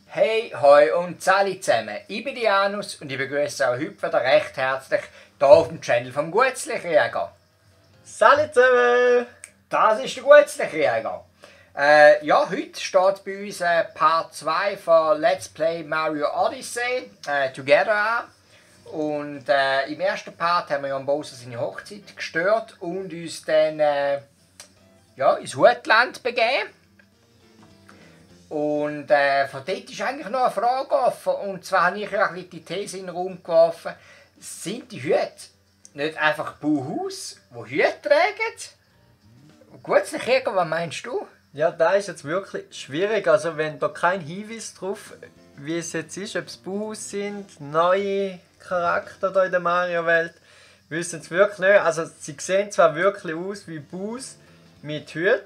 Hey, hoi und Sali zusammen. Ich bin Janus und ich begrüße auch heute wieder recht herzlich hier auf dem Channel vom Gutzlichjäger. Salut zusammen! Das ist der Gutzlichjäger. Ja, heute steht bei uns Part 2 von Let's Play Mario Odyssey Together an. Und im ersten Part haben wir ja Bowser seine Hochzeit gestört und uns dann ja, ins Hutland begeben. Und von dort ist eigentlich noch eine Frage offen. Und zwar habe ich ja die These in den Raum geworfen: Sind die Hüte nicht einfach Bauhaus, die Hüte tragen? Gutzlichjäger, was meinst du? Ja, da ist jetzt wirklich schwierig. Also wenn da kein Hinweis drauf, wie es jetzt ist, ob es Bauhaus sind, neue Charakter da in der Mario-Welt, wissen es wirklich nicht. Also sie sehen zwar wirklich aus wie Bus mit Hüte,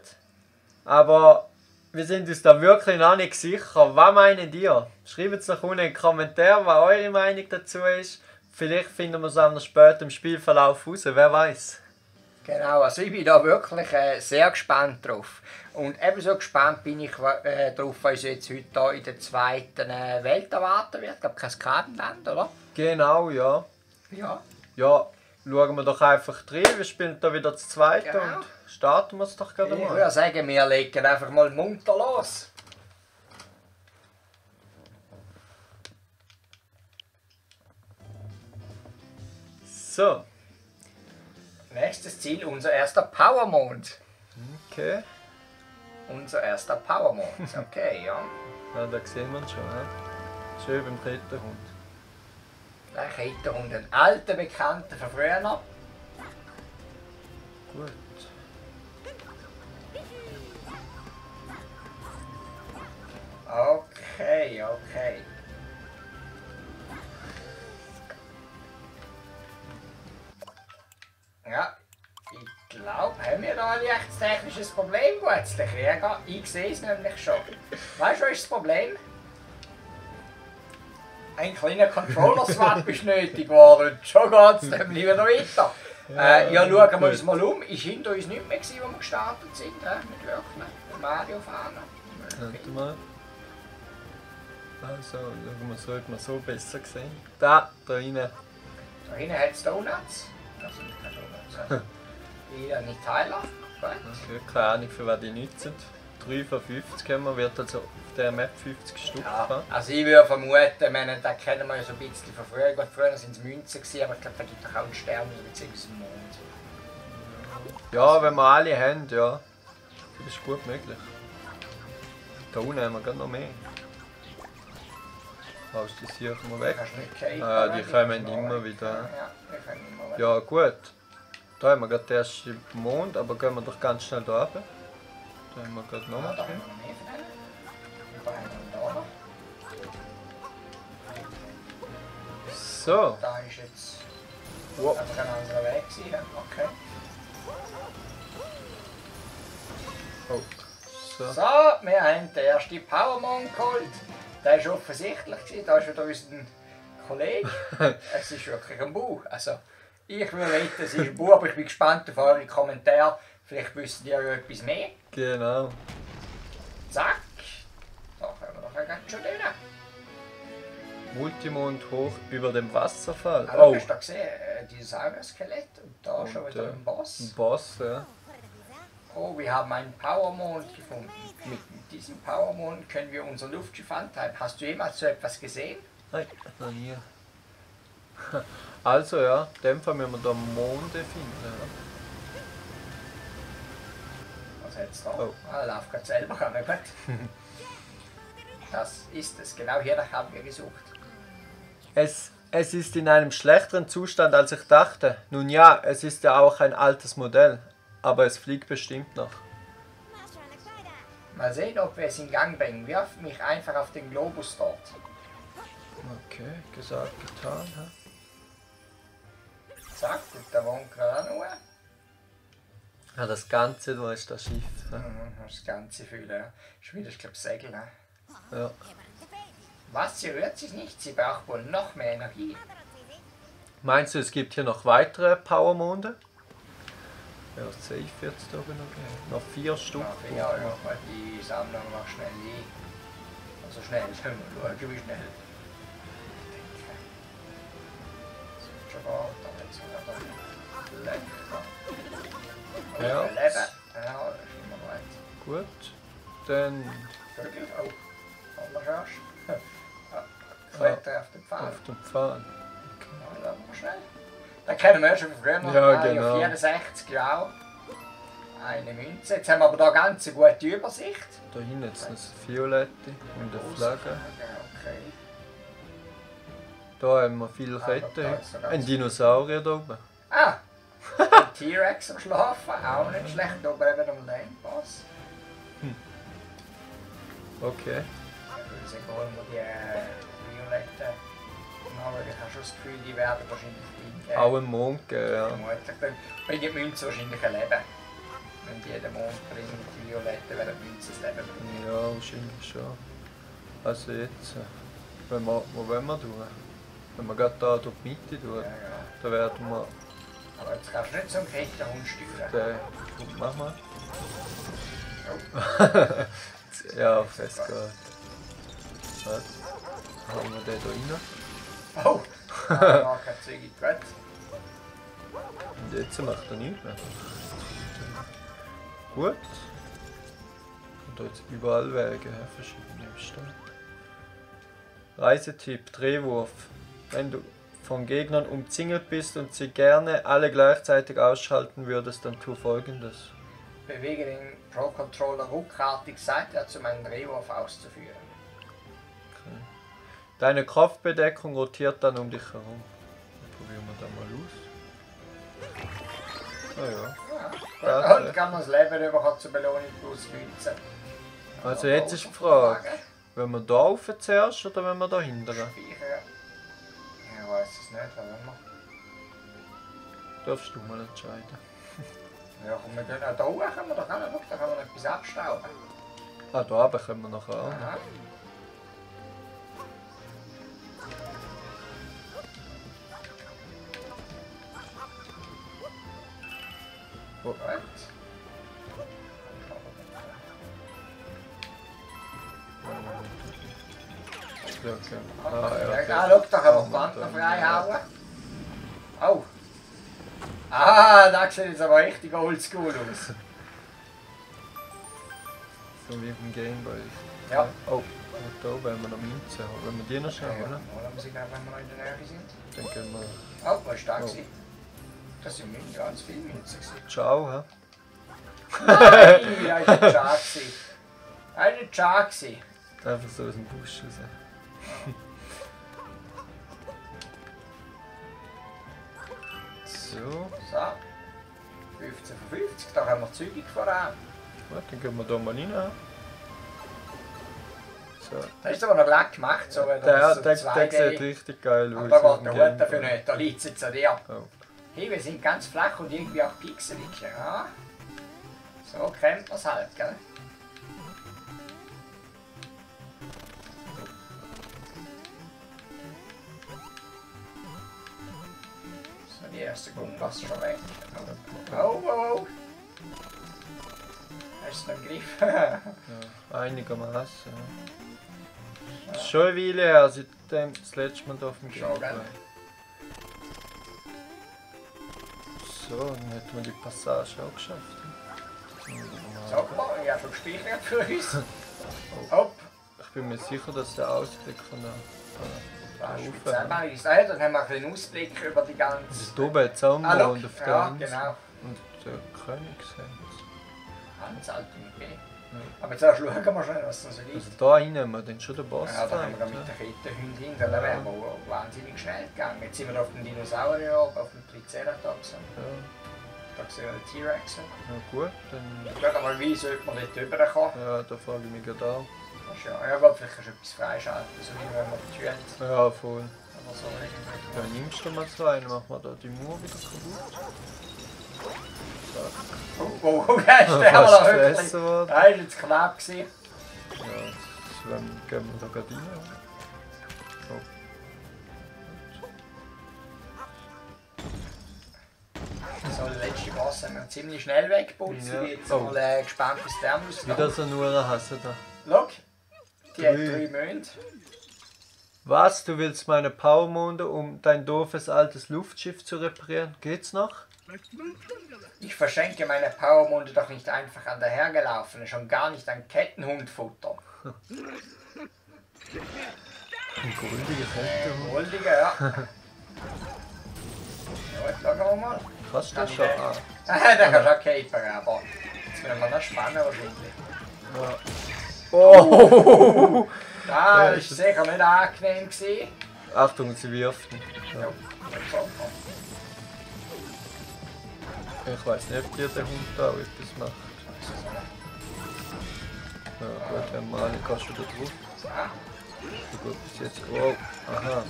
aber wir sind uns da wirklich noch nicht sicher. Was meinen ihr? Schreibt es doch unten in den Kommentaren, was eure Meinung dazu ist. Vielleicht finden wir es auch noch später im Spielverlauf raus, wer weiß. Genau, also ich bin da wirklich sehr gespannt drauf. Und ebenso gespannt bin ich drauf, was uns jetzt heute hier in der zweiten Welt erwarten wird. Ich glaube, Kaskadenland, oder? Genau, ja. Ja. Ja, schauen wir doch einfach rein. Wir spielen da wieder das zweite Genau. und starten wir es doch gerade Ich mal. würde sagen, wir legen einfach mal munter los. So, Nächstes Ziel, unser erster Powermond. okay. Unser erster Powermond, okay, ja. Ja, da sehen wir ihn schon. Ja. Schön beim Ritterhund. Gleich Ritterhund, ein alter Bekannter von früher. Gut. Okay, okay. Ja, ich glaube, haben wir da ein leichtes technisches Problem, Gutzlichjäger? Ich sehe es nämlich schon. Weißt du, was ist das Problem? Ein kleiner Controller-Swap ist nötig geworden und schon geht es dann wieder weiter. Ja, schauen wir uns mal um. Ist hinter uns nicht mehr gewesen, wo wir gestartet sind? Nicht wirklich. Der Mario-Fahner. Warte mal. Also, schauen wir, sollte man so besser sehen. Da rein. Da hinten hat es Donuts. Das sind keine Donuts. Hier nicht Tyler. Gut. Okay, keine Ahnung, für was die nützen. 3 von 50 haben wir, wird also auf der Map 50 Stück Ja, haben. also ich würde vermuten, den kennen wir ja so ein bisschen von früher. Gut, früher waren es Münzen, gewesen, aber ich glaube, da gibt es auch einen Stern oder beziehungsweise einen Mond. Ja, wenn wir alle haben, ja. Das ist gut möglich. Da unten haben wir gerade noch mehr. Haust die sicher mal weg. Kannst du nicht fallen, Ah, die kannst kommen du immer weg. wieder. Ja, die kommen immer weg. Ja gut. Da haben wir gerade den ersten Mond, aber gehen wir doch ganz schnell da runter. Da haben wir gerade Ja, nochmal da haben drin. wir noch mehr von denen. Da haben wir da noch. So. Da ist jetzt Wow. einfach ein anderer Weg gewesen. Okay. Oh. So. So, wir haben den ersten Powermond geholt. Der ist offensichtlich gewesen. Da ist wieder unser Kollege. Es ist wirklich ein Bau. Also, ich würde wetten, es ist ein Bau, aber ich bin gespannt auf eure Kommentare. Vielleicht wisst ihr ja etwas mehr. Genau. Zack. Da können wir doch ganz schön rein. Multimond hoch über dem Wasserfall. Also, Oh. hast du da gesehen? Dinosaurier-Skelett. Und da schon wieder ein Boss. Ein Boss, ja. Oh, wir haben einen Powermond gefunden. Mit diesem Powermond können wir unser Luftschiff antreiben. Hast du jemals so etwas gesehen? Nein, noch nie. Also ja, in dem Fall müssen wir da Monde finden. Ja. Was hat's da? Oh. Ah, lauf gerade selber an, gut. Das ist es, genau hier haben wir gesucht. Es ist in einem schlechteren Zustand als ich dachte. Nun ja, es ist ja auch ein altes Modell, aber es fliegt bestimmt noch. Mal sehen, ob wir es in Gang bringen. Wirf mich einfach auf den Globus dort. Okay, gesagt, getan. Ja. Zack, und da wohnt gerade auch noch. Ja, das Ganze, da ist das Schiff. Ja. Das ganze Fühlen. Ja. Schon wieder, ich glaube, Segel. Ne? Ja. Was, sie rührt sich nicht? Sie braucht wohl noch mehr Energie. Meinst du, es gibt hier noch weitere Powermonde? Ja, safe wird es da oben noch geben. Noch 4 Stück. Ja, ja, weil die Sammlung noch schnell liegt. so schnell. Schauen wir schauen, wie schnell. Das wird schon gut, dann jetzt wieder lecker. Ja. Leben. Ja, das ist immer gut. Gut. Dann. Vögel. Oh, anders erst. Klettern auf den Pfad. Auf dem Pfad. Ja, lassen wir schnell. Den kennen wir schon von früher. Ja, Mario genau. 64 Jahre. Eine Münze. Jetzt haben wir aber da ganz eine gute Übersicht. Da hinten jetzt noch das Violette und eine Flagge. Okay. Da haben wir viele da Ketten. ist sogar Ein Dinosaurier da oben. Ah! Ein T-Rex am Schlafen. Auch nicht schlecht. Da oben eben am Lane-Pass. Okay. Ich würde sagen, holen wir die Violetten. Aber ich habe schon das Gefühl, die werden wahrscheinlich die. Auch ein Mond geben, ja. Vermutlich. Dann bringen die Münzen wahrscheinlich ein Leben. Wenn die jeden Mond bringen, die Violetten, werden die Münzen das Leben bringen. Ja, wahrscheinlich schon. Also jetzt, wenn wir, wo wollen wir tun? Wenn wir gerade da durch die Mitte tun, Ja, ja. dann werden wir Aber jetzt kannst du nicht so einen Kettenhund steuern. den... Gut, mach mal. Oh. Ja, fest geht. Was? Haben wir den da rein? Oh! Ah, kein Zeug gut. Und jetzt macht er nichts mehr. Gut. Und da jetzt überall Wege, verschiedene Stellen. Reisetipp, Drehwurf. Wenn du von Gegnern umzingelt bist und sie gerne alle gleichzeitig ausschalten würdest, dann tu Folgendes. Bewege den Pro-Controller ruckartig seitwärts, um einen Drehwurf auszuführen. Okay. Deine Kopfbedeckung rotiert dann um dich herum. Dann probieren wir da mal aus. Ah ja. Ja. Und kann man das Leben über zur Belohnung plus Münzen. Also jetzt ist die Frage, wenn wir da rauf zuerst oder wenn wir da hinten? Speichern. Ich weiß es nicht, was wollen wir? Darfst du mal entscheiden. Ja, komm, wir gehen auch da hoch, können wir doch auch noch, da kann man etwas abstauben. Ah, da oben können wir nachher auch noch. Aha. Oh. Gut. Ja, okay. Ah, schau, da können wir die Wand noch freihauen. Oh! Ah, das sieht jetzt aber richtig oldschool aus. So wie beim Gameboy. Ja. Oh, und da oben haben wir noch Münzen. Wenn wir die noch schnell holen, Holen wir sie gleich, wenn wir noch in der Nähe sind. dann gehen wir... Oh, was war das? Das sind Münzen, ganz viele Münzen. Ciao, hä? Nein, das war nicht schade. Das war nicht schade. Einfach so aus dem Busch raus. So, So. 15 von 50, da haben wir zügig voran. gut, dann gehen wir da mal rein. So. Das ist aber noch glatt gemacht, so wenn Der das so sieht 2D. richtig geil Aber aus. da auf geht dem der Hut dafür Gameboy. nicht, da liegt es jetzt an dir. Oh. Hey, wir sind ganz flach und irgendwie auch pixelig. Ja. So kennt man es halt, gell? So, die erste Gumbas schon weg. Oh, oh, oh. Hast du es im Griff? Ja, einigermaßen. Ja. Das ist schon eine Weile her, seitdem das letzte Mal da auf dem Schon, Gameboy. gell? So, dann hätten wir die Passage auch geschafft. So, guck mal, ich habe schon gespeichert für uns. Hopp. Ich bin mir sicher, dass der Ausblick von der Das ist Ufer- zweimal ist das, dann haben wir einen Ausblick über die ganze... Das oben jetzt auch Ah, mal schau. und auf der Ja, Insel. genau. Und der Königshemd. Ganz alte Idee. Aber jetzt schauen wir schon, was da so Also liegt. da hinten haben wir dann schon den Boss. Ja, da haben wir gezeigt, mit der Kettenhund hin, dann wären wir wahnsinnig schnell gegangen. Jetzt sind wir auf dem Dinosaurier oben, auf dem Triceratops. ja. Da sehen wir den T-Rex. Ja gut, dann Schauen mal, wie sollte man dort rüberkommen? ja, da frage ich mich gerade auch. Ja, gut, vielleicht kannst du etwas freischalten, so wie wenn man die Tür hat. Ja, voll. Aber so irgendwie. Ja, nimmst du mal zwei, dann machen wir da die Mauer wieder kaputt. Oh, okay, ist der aber Fast noch wirklich. gefressen worden. Das war jetzt knapp gewesen. Ja, jetzt gehen wir da gerade rein. Oh. So, der letzte Boss haben wir ziemlich schnell weggeputzt. Ja. Ich bin jetzt Oh. mal gespannt, was der muss. Wieder so nur eine Hasse da. Schau, Die hat 3 Münzen. Was? Du willst meine Powermonde, um dein doofes altes Luftschiff zu reparieren? Geht's noch? Ich verschenke meine Powermunde doch nicht einfach an der Hergelaufene, schon gar nicht an Kettenhundfutter. Ein goldiger Kettenhund. Goldiger, ja. Ja, jetzt schauen wir mal. Kannst du das schon? Ah. Der kann schon capern, aber jetzt müssen wir noch spannen wahrscheinlich. Ja. Oh! Das war sicher nicht angenehm gewesen. Achtung, sie wirft ihn. Ja. Ich weiß nicht, ob dir der Hund da etwas macht. Ja gut, wenn mal kannst du da drauf. So gut bis jetzt. Oh, aha.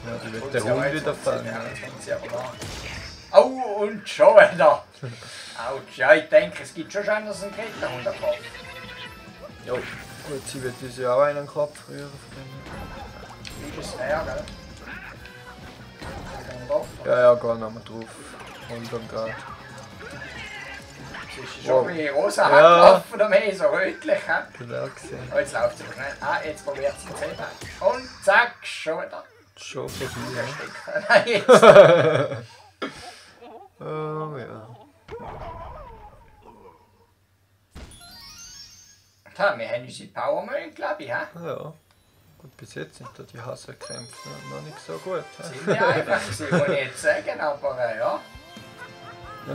Ja, die wird der Hund wieder fangen. Ja, jetzt kommt sie aber nach. Au, und schon wieder. Autsch, ja, ich denke, es gibt schon Schein, dass ein Kettenhund kommt. Jo. Gut, sie wird uns ja auch einen Kopf rühren. Wie ist es her, gell? Ja, ja, geh nochmal drauf. Und dann gerade. Es ist schon wie rosa gelaufen oder mehr, so rötlich. Genau gesehen. Oh, jetzt läuft sie aber schnell. Ah, jetzt probiert sie den Zähne. Und zack, schon wieder. Schon vorbei. Nein, jetzt. Oh ja. Ja, wir haben unsere Powermühlen, glaube ich. He? Ja. Gut, bis jetzt sind da die Hasserkämpfe noch nicht so gut. Ziemlich einfach gewesen, muss ich jetzt sagen, aber ja.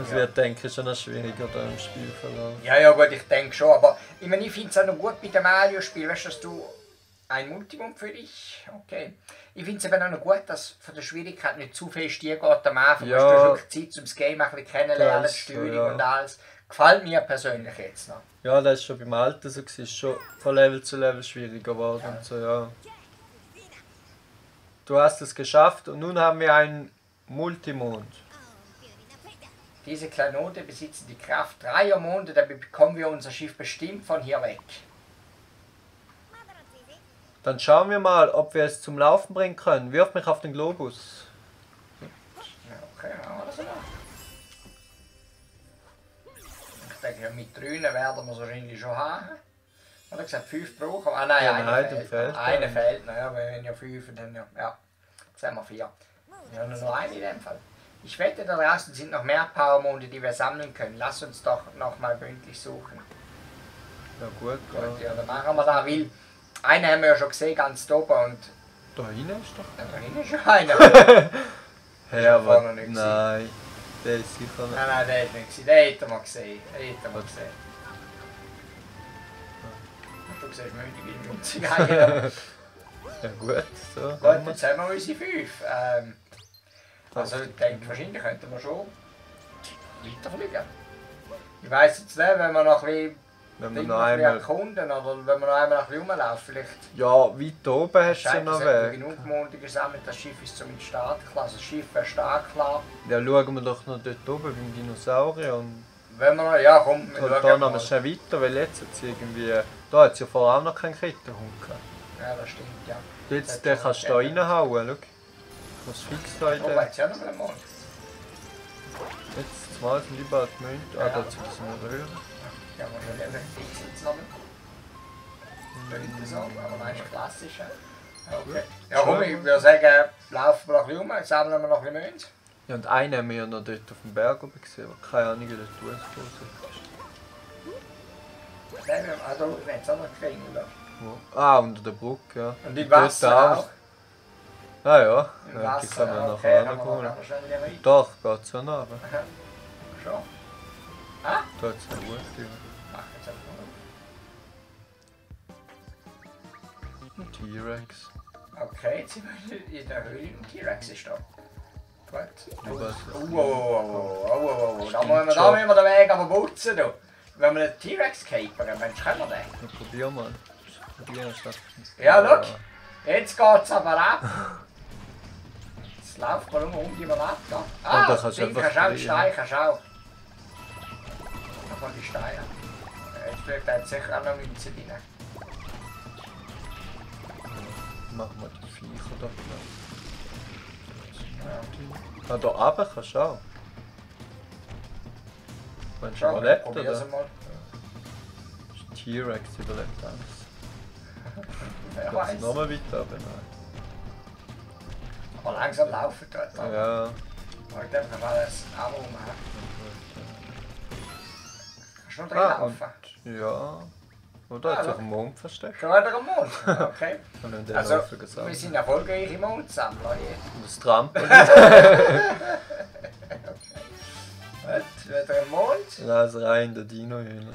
Es wird, denke ich, schon noch schwieriger da im Spielverlauf. Ja, gut, ich denke schon, aber ich meine, ich finde es auch noch gut bei dem Mario-Spiel, weißt du, dass du ein Multimum für dich, okay. Ich finde es eben auch noch gut, dass von der Schwierigkeit nicht zu viel stieg geht am Anfang. Ja. Du hast wirklich Zeit, um das Game ein bisschen kennenlernen, die Steuerung ja. und alles. Gefällt mir persönlich jetzt noch. Ja, das ist schon beim Alten so, es ist schon von Level zu Level schwieriger geworden und so, ja. Du hast es geschafft und nun haben wir einen Multimond. Diese Kleinode besitzen die Kraft 3 Monde, damit bekommen wir unser Schiff bestimmt von hier weg. Dann schauen wir mal, ob wir es zum Laufen bringen können. Wirf mich auf den Globus. Ja, okay, machen wir das noch. Ich denke, mit 3 werden wir es wahrscheinlich schon haben. Oder gesagt, 5 brauchen wir. Ah nein, Ja, einer nein, fehlt. Einer fehlt, naja, wenn ja 5, dann ja. Jetzt haben wir 4. Wir haben nur einen in dem Fall. Ich wette, da draußen sind noch mehr Powermonde, die wir sammeln können. Lass uns doch noch mal gründlich suchen. Ja gut, Gut, ja, dann machen wir da, weil einen haben wir ja schon gesehen, ganz da oben und da hinten ist doch... da hinten ist schon einer. Hä, ja, aber... vorne nicht Nein, der ist sicher nicht... Nein, der ist nicht gewesen. Den hätten wir gesehen. Du siehst müde wie Münzig eigentlich. Ja gut, so. Gut, jetzt haben wir unsere 5. Also ich denke, wahrscheinlich könnten wir schon weiterfliegen. Ich weiss jetzt nicht, wenn wir noch ein Wenn wir bisschen noch einmal... erkunden oder wenn wir noch einmal ein bisschen rumlaufen, vielleicht Ja, weit oben hast du ja scheint noch es Weg. genug Monde gesammelt, das Schiff ist zumindest startklar, also das Schiff wäre startklar. Ja, schauen wir doch noch dort oben beim Dinosaurier und... Wenn wir noch, ja komm, wir Und schauen dann mal. aber schnell weiter, weil jetzt hat es irgendwie... Da hat es ja vorher auch noch keinen Kettenhund gehabt. Ja, das stimmt, ja. Jetzt den kannst du da reinhauen, schau. Du kannst fix da in Oh, den... jetzt ja noch einen Mond. Jetzt zumal sind überall die Münzen. Ah, da hat sich das eine Röhre. Ja, wahrscheinlich fix jetzt noch. Interessant, aber nein, ist klassisch. Okay. Ja, komm, ich würde sagen, laufen wir noch ein bisschen rum, sammeln wir noch ein bisschen Münze. Ja, und einen haben wir ja noch dort auf dem Berg oben gesehen, aber keine Ahnung, wie der US-Kurs ist. Nein, da unten hat es auch noch gekriegt, oder? Wo? Ah, unter der Brücke, ja. Und im dort Wasser auch. Ah ja, Im ja die Wasser, kann man okay, nachher kann man holen. noch schnell rein. Doch, geht's ja noch. Schon. Ah? Da hat es eine gute. Mach jetzt einfach mal. Ein T-Rex. Okay, jetzt sind wir in der Höhle und T-Rex ist da. Gut. Du weißt Oh, es. da müssen wir den Weg aber putzen. Du. Wenn wir den T-Rex capern, Mensch, können wir den? Ja, probier mal. Probier statt. Ja, schau. Jetzt geht's aber ab. Jetzt läuft man um die mal ab. Da. Ah, da das kannst du Ding einfach kannst du auch, die drehen. Steine kannst du auch. Nochmal die Steine. Jetzt fliegt da sicher auch noch Münze rein. Machen wir die Viecher doch noch. Ja. Ah, da runter kannst du auch. Meinst du, Schau, überlebt probier's oder? mal. T-Rex überlebt alles. Wer Ich weiß. noch mal weiter runter. Aber langsam laufen dort. Ja. Ich denke, wir wollen es auch machen. Kannst du noch drin Ah, laufen? ja. Oder hat Ah, sich am Mond versteckt? Schon wieder am Mond? Okay. Und dann den Also, Laufen gesammelt. wir sind erfolgreiche Mondsammler hier. Und das Trampeln. Gut, wieder am Mond. Ja, also rein in den Dino rein.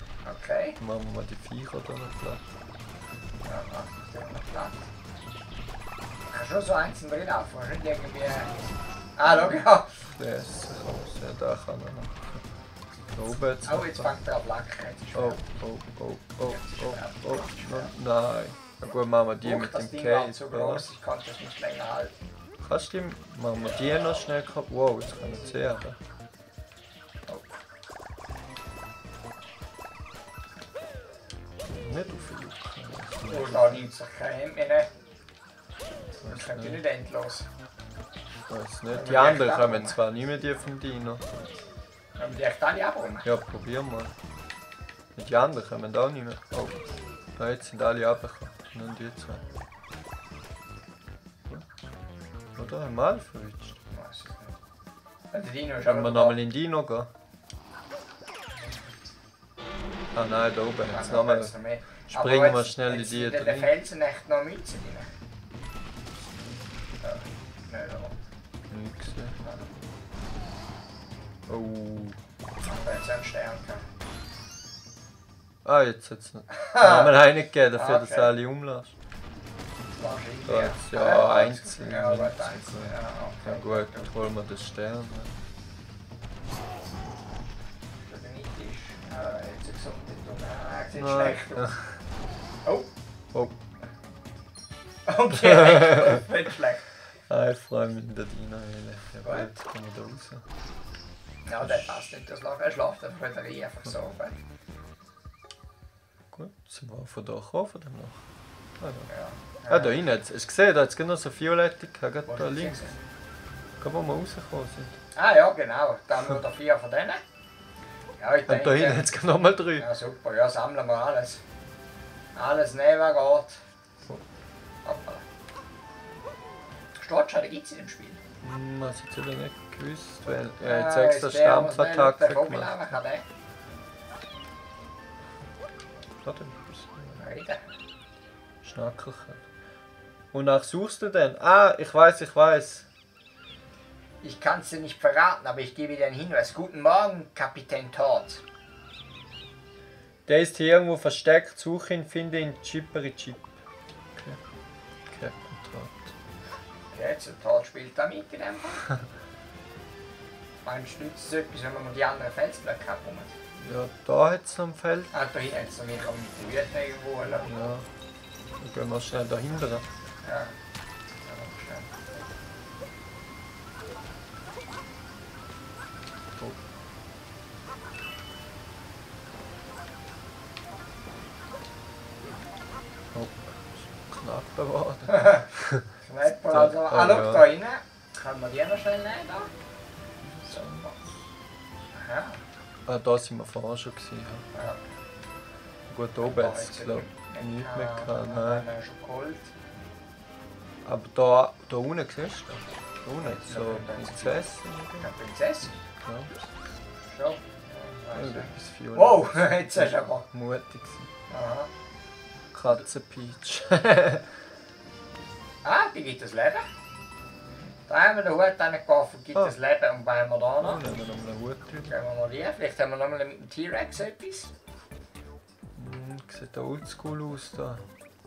Okay. Dann machen wir mal die Viecher da noch platt. Ja, mach den noch platt. Du kannst schon so einzeln drin laufen, du kannst nicht irgendwie... Ah, schau ja. Der ist raus. Ja, da kann er noch. Da oben jetzt. Oh, jetzt fängt er an flacken. Jetzt ist Oh, schwer. oh. Nein. Na gut, machen wir die Guck, mit das dem Ding war Case. zu oder? groß, ich konnte es nicht länger halten. Kannst du die, machen wir die noch schnell kaputt? Wow, jetzt können wir zehren. Nicht auf den Oh, da nimmt sich kein Hemd mehr. Das kommt ja nicht endlos. Ich weiß nicht. Die anderen kommen zwar nicht mehr die vom Dino. Haben wir die echt alle abräumen? Ja, probier mal. Die anderen kommen auch nicht mehr. Oh. Ja, jetzt sind alle runtergekommen. Nur die zwei. Oder haben wir alle verrutscht? Ich weiß es nicht. Der Dino ist Können wir aber nochmal in den Dino gehen? Ah nein, da oben jetzt nochmal. Springen wir schnell in die drin. Der Felsen echt noch Mütze drin. Ja, nicht aber. Nichts. Oh. Aber jetzt einen Stern gehabt. Ah, jetzt hat es noch. Haben wir einen gegeben, dafür dass Okay. du alle umlässt. Wahrscheinlich. Da jetzt ja einzeln. Ja, gut, einzeln. Ja, Ja okay. gut, dann holen wir den Stern. Für den nicht ist. Ja, jetzt gesund. Sieht Nein. schlecht aus. Oh. Oh. Okay, nicht schlecht. Ah, ich freue mich in der Dino-Höhle. Ja Gut. gut, jetzt kommen wir da raus. Ja, der passt nicht, das Lager. Er schläft einfach in der Reihe einfach so. Gut, sind wir auch von da gekommen, von dem noch. Ah, ja. Ja. Ah, da hinten, hast du gesehen, da hat es noch so violette gehabt, Wo da sind links. sie? Guck, wo wir rausgekommen sind. Ah ja, genau. Dann nur der 4 von denen. Ja, ich Und da hinten denke... hat es noch mal 3. Ja, super. Ja, sammeln wir alles. Alles nehmen, was geht. Hoppala. Steht schon, da gibt es in dem Spiel. Das hat ich nicht gewusst, weil Ja, er jetzt extra ist der, was Stampfattacke schnell auf den Vogel gemacht. laufen kann, der? Warte, Reden. Schnackelchen. Wonach suchst du denn? Ah, ich weiß. Ich kann es dir nicht verraten, aber ich gebe dir einen Hinweis. Guten Morgen, Kapitän Todd. Der ist hier irgendwo versteckt, suche ihn, finde ihn, Chippery Chip. Okay. Captain Todd. Okay, jetzt der Todd spielt da mit in dem Fall. Meinst du, nützt es etwas, wenn wir die anderen Felsblöcke abräumen? Ja, da hat es am Feld. Ah, da hinten jetzt noch mit den Wüten irgendwo. Oder? Ja. Dann gehen wir schnell dahinter. Ja. Ja, schnell. Oh, knapp geworden. Knäpper, also, Da- ah, oh, schau ja. da rein. Kann man die noch schnell nehmen? Da? So. Aha. Ah, da sind wir vorher schon gewesen. Ja. Ja. Gut, da oben hat es glaube ich nicht mehr gehabt, nein. Schon geholt. Aber da unten siehst du? Da unten so Prinzessin. Eine Prinzessin? Ja. Schon. Ja, Ja, etwas Violettes. wow, jetzt hast du aber. Mutig gewesen. Aha. Katzenpeach. Ah, die gibt es Leben. Da haben wir den Hut reingeworfen, gibt Ah. es Leben. Und was haben wir da Oh, noch? nehmen wir noch einen Hut drüber. Gehen wir mal hier. Vielleicht haben wir noch mal mit dem T-Rex etwas. Sieht oldschool aus da.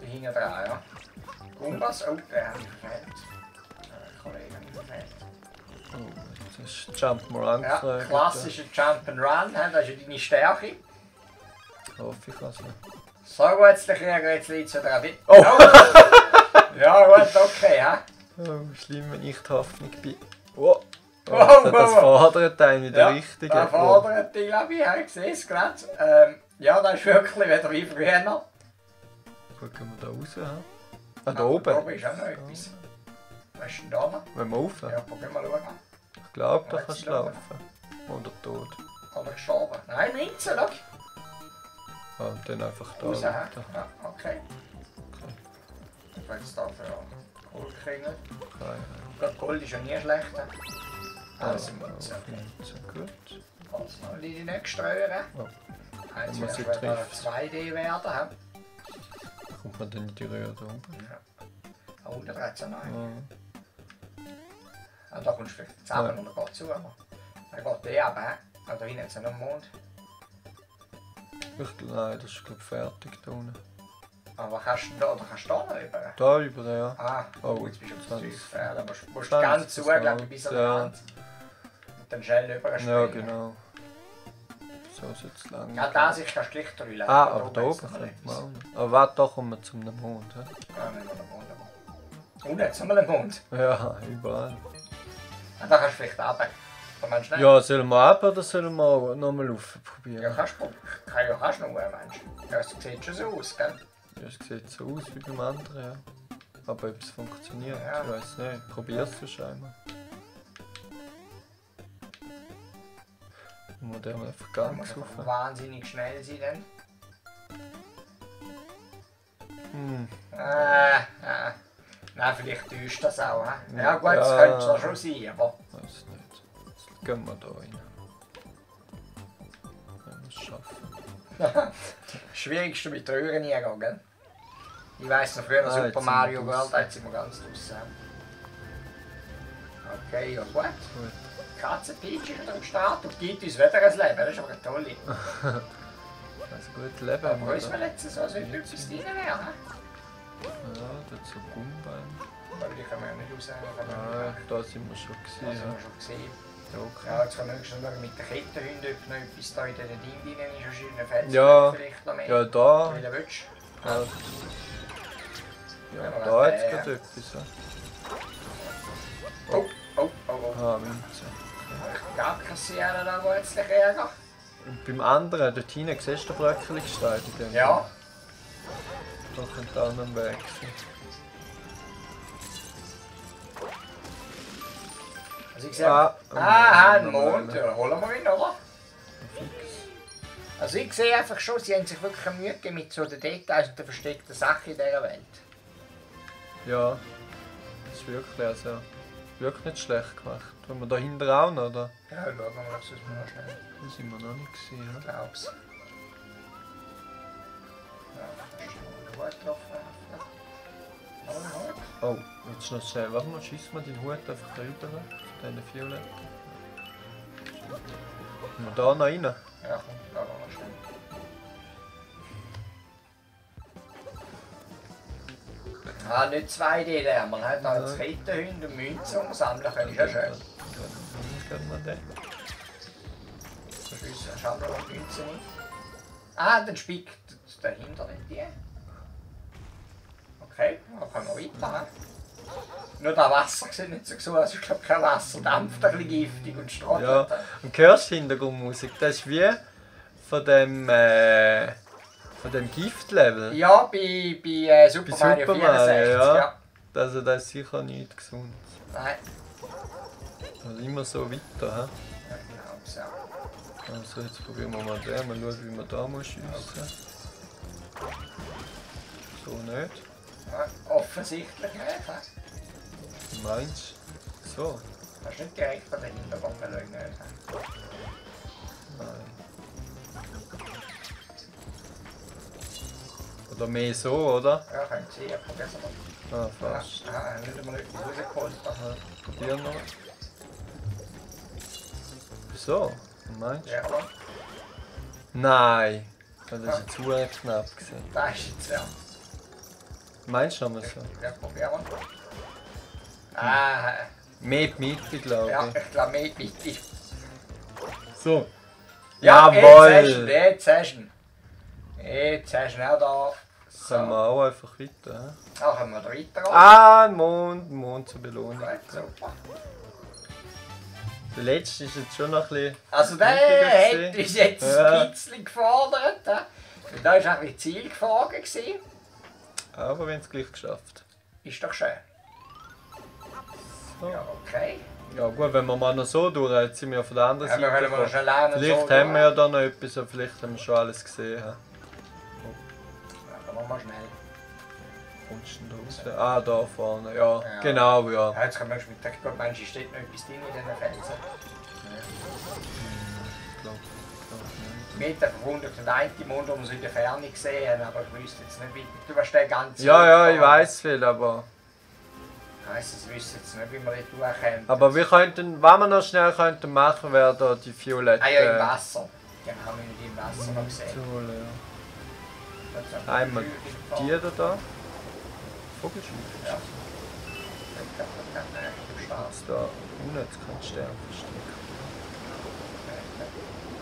Da hinten dran, ja. Gumbas, oh, der hat mich verfehlt. Kollege hat mich verfehlt. Oh, das ist Jump'n'Run Ja, gefragt. klassischer Jump'n'Run, das ist ja deine Stärke. Hoffe ich also. So gut, der Krieger, jetzt liegt es ja dran. Oh. Ja gut, okay, ja. Oh, schlimm, wenn ich die Hoffnung bin. Oh, Wow, das wow. fordert einen wieder Ja, richtig. da fordert die, glaube ich, ich sehe es gerade. Ja, das ist wirklich wieder wie früher. Wo können wir da raus haben? Ah, da Da oben. oben ist auch noch etwas. Was ist denn da noch? Wenn wir rauf? Ja, probier mal schauen. Ich glaube, da Ja, kannst du jetzt laufen. laufen. Oder tot. Oder gestorben. Nein, Minze, schau. Ah, und dann einfach da Raus, hä? weiter. Ja, okay. was jetzt da für Gold kriegen. Gold ist ja nie schlecht. Also, gut. Also, noch die nächste Röhre. Oh. Jetzt Wenn man wird sie wieder trifft. 2D werden. Kommt man dann in die Röhre da oben? Ja. Da unten dreht es ja noch. Ja. Da kommst du vielleicht zusammen oder geht zu. Aber dann geht der ab. Da hinten ist ja noch Mond. Nein, das ist glaube ich fertig da unten. Aber kannst du da, oder kannst du da noch rüber? Da über, ja. Ah, Oh, jetzt bist du das zu tief. Ja, da musst du 20 ganz zu, glaube ich, bis an die ja. Wand. Und dann schnell rüber springen. Ja, genau. So ist jetzt lang. Ja, da sich kannst du gleich drüllen. Ah, aber da oben kommt man auch noch. Aber warte, da kommen wir zum Mond. He? Ja, nehmen wir den Mond. Und jetzt haben wir den Mond. Ja, überall. Ja, da kannst du vielleicht runter. Da meinst du nicht? Ja, sollen wir ab oder sollen wir nochmal rauf probieren? Ja, kannst du kannst noch, Mensch. Ja, das sieht schon so aus, gell? Ja, es sieht so aus wie beim anderen, ja. Aber ob es funktioniert, Ja. ich weiß nicht. Probier's du scheinbar. Muss der mal einfach Da muss ganz einfach rauf. wahnsinnig schnell sein dann. Hm. Nein, vielleicht täuscht das auch. He? Ja gut, das Ja. könnte zwar schon sein, aber... Weiß nicht. Jetzt gehen wir da rein. Wenn wir es schaffen. Schwierigste mit Röhren hingehen, gell? Ich weiss noch früher Ah, Super jetzt sind Mario wir World, draussen. da sind wir ganz draussen. Okay, ja gut. Gut. Katzenpeach ist wieder am Start und gibt uns wieder ein Leben, das ist aber eine tolle. Also gut leben Aber wir uns da. will jetzt so, als wenn etwas drin wäre. Ja, dort so Gummbein. Aber die können wir ja nicht raus. Ah, da sind wir schon Das gesehen. haben wir schon gesehen. Ja, okay. Ja, jetzt können wir höchstens schauen mit den Kettenhunden, ob noch etwas da in diesen Ding drin ist, in den Felsen Ja. vielleicht noch mehr. Ja, da. Wenn du willst. Ja, Ja, ja, da hat es gerade etwas. Ja. Oh, oh, oh, oh. Ah, Münze. Ich kann abkassieren, da wo jetzt der Ärger. Und beim anderen, dort hinten, siehst du den Bröckeli-Gestein? in dem Ja. Fall? Da könnte auch noch ein Weg sein. Also ich sehe... Ah, Ein Mond. Ja, holen wir ihn, oder? Fix. Also ich sehe einfach schon, sie haben sich wirklich Mühe gegeben mit so den Details und den versteckten Sachen in dieser Welt. Ja, das ist wirklich, also, wirklich nicht schlecht gemacht. Wenn wir da hinten auch noch, oder? Ja, schauen wir mal, ob es noch schnell... Das sind wir noch nicht gesehen. Ich Ja? glaub's. Ja, das ist schon gut drauf werfen. Oh, jetzt noch schnell. Warte mal, schießt mal den Hut einfach rüber. Deine Violetten. Kommen wir da noch rein? Ja, komm, da noch schnell. Ah, nicht 2D lernen, wir haben da jetzt Kettenhunde und Münzen umsammeln können, ist ja schön. Gehen wir den. Sonst schauen wir noch die Münzen nicht. Ah, dann spickt dahinter nicht die. Okay, dann können wir weiter. He? Nur das Wasser sieht nicht so aus, ich glaube kein Wasser, dampft ein bisschen giftig und strottet. Ja, und hörst du Hintergrundmusik? Das ist wie von dem Giftlevel. Ja, bei Super Bei Mario Super Mario, 64, ja. ja. Also das ist sicher nicht gesund. Nein, Also immer so weiter. He? ja, genau, so. Also jetzt probieren wir mal den, mal schauen wie man da muss schiessen. So nicht. Ja, offensichtlich nicht. He? Du meinst? So? Kannst nicht direkt an den Hintergrund schauen, nicht. He? Nein. Oder mehr so, oder? Ja, könnt ihr sehen, probier's mal. Ah, fast. Ah, nicht mal etwas rausgeholt. Aha, probieren wir. So, du meinst? Ja, aber Nein! Das ist jetzt sehr knapp gewesen. das ist jetzt ja. Meinst du nochmal so? Ja, probieren wir. Ah, Mehr die Mitte, glaube ja, ich. ich glaube, mit Mitte. So. Ja, Jawohl! Jetzt hast du ihn. Jetzt hast du ihn auch da. Können wir So. auch einfach weiter. He? Ah, können wir da weiter. Ah, Mond zur Belohnung. Gut, super. Der letzte ist jetzt schon noch ein bisschen. Also der wichtiger hat gewesen. uns jetzt Ja. ein bisschen gefordert. Und da war auch die Zielfrage. Aber wir haben es gleich geschafft. Ist doch schön. So. Ja, okay. Ja gut, wenn wir mal noch so durch, jetzt sind wir von der anderen Ja, wir Seite können wir gekommen. schon lernen. Vielleicht so haben wir ja da noch etwas, aber vielleicht haben wir schon alles gesehen. He? Ja, dann machen wir schnell. kommst du denn raus? Ah, da vorne, ja. Genau, ja. Ja, jetzt kann man mit der Gott, meinst du, steht noch etwas drin in diesen Felsen? Ich glaube nicht. Mit der verwundert den einen Mund, den wir so in der Ferne gesehen haben, aber ich wüsste jetzt nicht, wie du warst der ganze. Ja, ich weiß viel, aber. Heisst, ich wüsste jetzt nicht, wie wir dort durchkommen. Aber wir könnten, was wir noch schnell könnten machen, wäre da die violette. Ah ja, im Wasser. Den haben wir nicht im Wasser noch gesehen. Ja. Einmal die da. Vogelschmied. Ja. Jetzt da unten, jetzt kann ich Stern verstecken.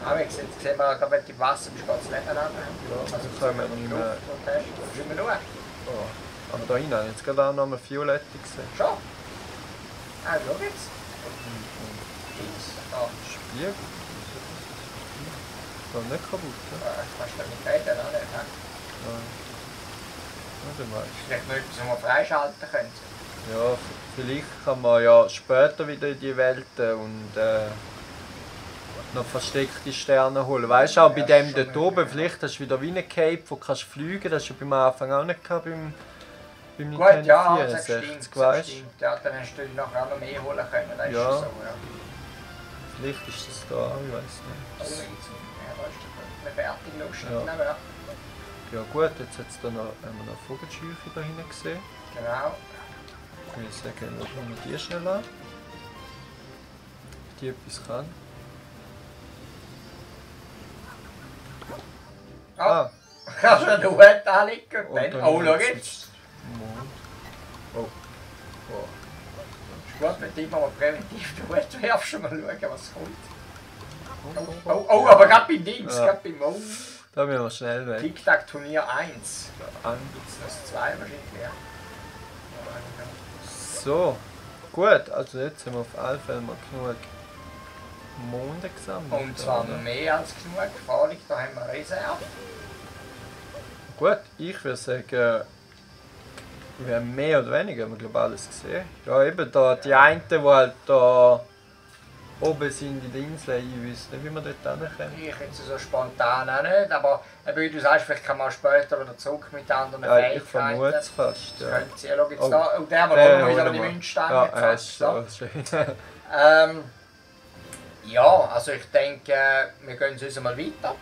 Aber jetzt sehen wir gerade, wenn du im Wasser bist, geht es nebeneinander. Ja, also können wir nicht mehr. Schwimmen wir nur. Oh. Aber da rein habe ich jetzt gerade auch noch mal violette gesehen. Schon? Ah, schau jetzt. Da. Spiegel? So nicht kaputt, ja? Kannst du nicht reden, oder? Nein. Ja, dann weißt du. Vielleicht noch etwas, was wir freischalten können. Ja, vielleicht kann man ja später wieder in die Welten und noch versteckte Sterne holen. Weißt du, auch bei dem dort oben, vielleicht hast du wieder wie ein Cape, wo du fliegen kannst. Das hast du beim Anfang auch nicht gehabt beim Gut, ja, das 64, stimmt, das stimmt. Ja, dann hast du nachher auch noch mehr holen können. Das ist Ja. so, ja. Vielleicht ist das da auch, ich weiß nicht. Ja, da ist der fertig, lustig. Ja. Ja. Ja gut, jetzt hat es da noch, haben wir noch Vogelscheuche da hinten gesehen. Genau. Ich will sagen, schauen wir die schnell an. Die etwas kann. Ah. Kannst du einen Hut anlegen und dann... Oh, schau jetzt. Mond. Oh. Oh. Ist gut, wenn du immer mal präventiv den Hut werfst und mal schauen, was kommt. Oh, aber gerade beim Dings, Ja. gerade beim... Oh. Da müssen wir schnell weg. Tic-Tac-Turnier 1. An. Das 2 wahrscheinlich, ja. So. Gut, also jetzt haben wir auf alle Fälle mal genug Monde gesammelt. Und zwar oder? mehr als genug. Freilich, da haben wir Reserve. Gut, ich würde sagen, wir haben mehr oder weniger, wir glaube alles gesehen. Ja, eben da die einen, die halt da oben sind in der Insel, ich wüsste nicht, wie wir dort hinkommen. Ich jetzt so spontan auch nicht, aber wie du sagst, vielleicht kann man später wieder zurück mit anderen Ja, ich Fähigkeiten. vermute es fast. Das Ja. könnte sie, schau jetzt Oh. da, und der haben wir Den auch noch wieder holen die wir. Münzstange. Ja, zack, ist so. so schön. Ja, also ich denke, wir gehen uns mal weiter.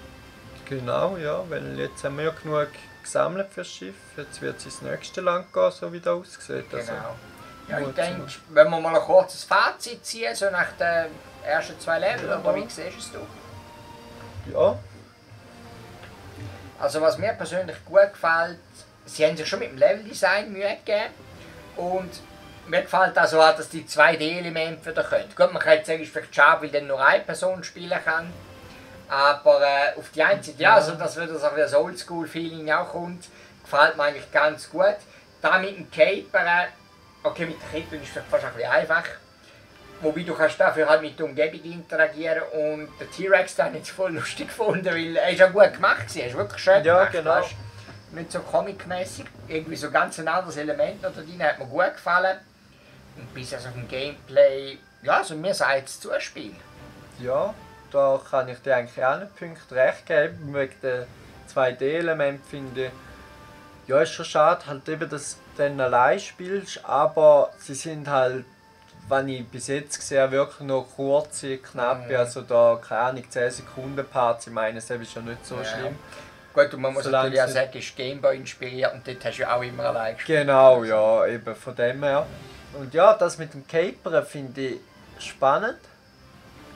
Genau, ja, weil jetzt haben wir ja genug gesammelt fürs Schiff. Jetzt wird es ins nächste Land gehen, so wie das aussieht. Genau. Also, Ja, ich gut, denke, wenn wir mal ein kurzes Fazit ziehen, so nach den ersten 2 Leveln, Ja. oder wie siehst du? ja, Also was mir persönlich gut gefällt, sie haben sich schon mit dem Leveldesign Mühe gegeben und mir gefällt also auch, dass die 2D-Elemente wieder können. Gut, man kann jetzt sagen, es ist vielleicht schade, weil dann nur eine Person spielen kann, aber auf die eine Seite, ja, also dass wieder so ein Oldschool-Feeling auch kommt, gefällt mir eigentlich ganz gut. Da mit dem Capern, okay, mit der Kette ist es fast ein bisschen einfach. Wobei du kannst dafür halt mit der Umgebung interagieren und der T-Rex da habe ich voll lustig gefunden, weil er ist ja gut gemacht, er ist wirklich schön Ja, gemacht. genau. Weißt? Nicht so comic-mäßig, irgendwie so ganz ein anderes Element noch da drin, hat mir gut gefallen. Und bis also vom Gameplay, ja, also mir sagt es Zuspiel. ja, da kann ich dir eigentlich allen Punkten recht geben. Wegen den 2D-Elementen finde ich, ja, ist schon schade, halt eben, dass du dann allein spielst, aber sie sind halt, wenn ich bis jetzt gesehen habe, wirklich noch kurze, knappe, also da, keine Ahnung, 10 Sekunden Parts, ich meine, das ist ja nicht so Ja. schlimm. Gut, und man muss Solange natürlich auch sie- sagen, es ist Gameboy inspiriert und dort hast du ja auch immer allein gespielt. Genau, ja, eben von dem her. Und ja, das mit dem Caperen finde ich spannend.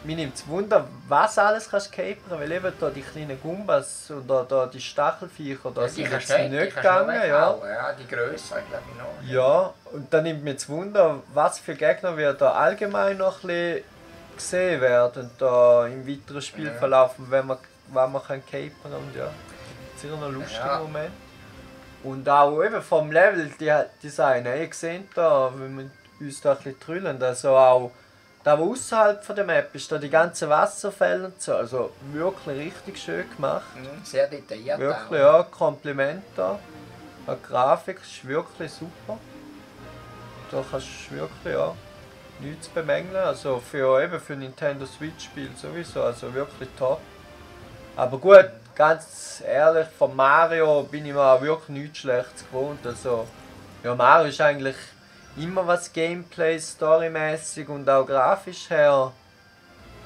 Mir nimmt es Wunder, was alles kannst du capern, weil eben da die kleinen Gumbas oder da die Stachelviecher, da sind jetzt nicht gegangen. Ja. Ja, die grösseren, glaube ich noch. Ja, und dann nimmt mir das Wunder, was für Gegner wir da allgemein noch ein bisschen gesehen werden da im weiteren Spielverlauf, wenn man kann capern und ja, sicher noch ein lustiger Ja. Moment. Und auch eben vom Level-Design, ihr seht da, wenn wir uns da ein bisschen trüllen, also auch da wo außerhalb von der Map ist, da die ganzen Wasserfälle und so, also wirklich richtig schön gemacht. Sehr detailliert. Wirklich, auch. ja, Kompliment da. Die Grafik ist wirklich super. Da kannst du wirklich, ja, nichts bemängeln. Also eben für Nintendo Switch Spiel sowieso, also wirklich top. Aber gut, ganz ehrlich, von Mario bin ich mir auch wirklich nichts Schlechtes gewohnt. Also Ja, Mario ist eigentlich immer was Gameplay, storymäßig und auch grafisch her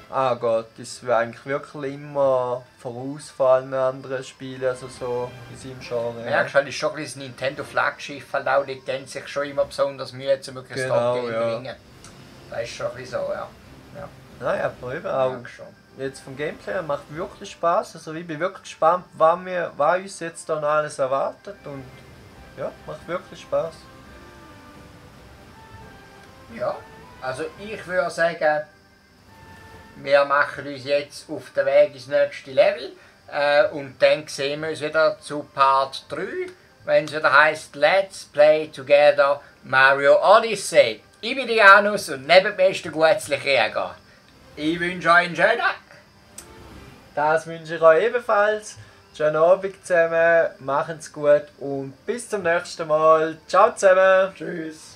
angeht. Ist eigentlich wirklich immer voraus vor allen anderen Spielen, also so in seinem Genre. Merkst du, halt, ist schon ein bisschen das Nintendo-Flaggschiff, halt auch, die tun sich schon immer besonders Mühe, um wirklich das Genau, Top-Game ja. bringen. Das ist schon ein bisschen so, ja. Naja, aber eben auch Merkst schon. jetzt vom Gameplay her macht wirklich Spaß. Also ich bin wirklich gespannt, was uns jetzt da noch alles erwartet und ja, macht wirklich Spaß. Ja, also ich würde sagen, wir machen uns jetzt auf den Weg ins nächste Level und dann sehen wir uns wieder zu Part 3, wenn es wieder heisst Let's Play Together Mario Odyssey. Ich bin die Janus und neben mir ist der Gutzli Rieger. Ich wünsche euch einen schönen Das wünsche ich euch ebenfalls. Schönen Abend zusammen, machen's gut und bis zum nächsten Mal. Ciao zusammen. Tschüss.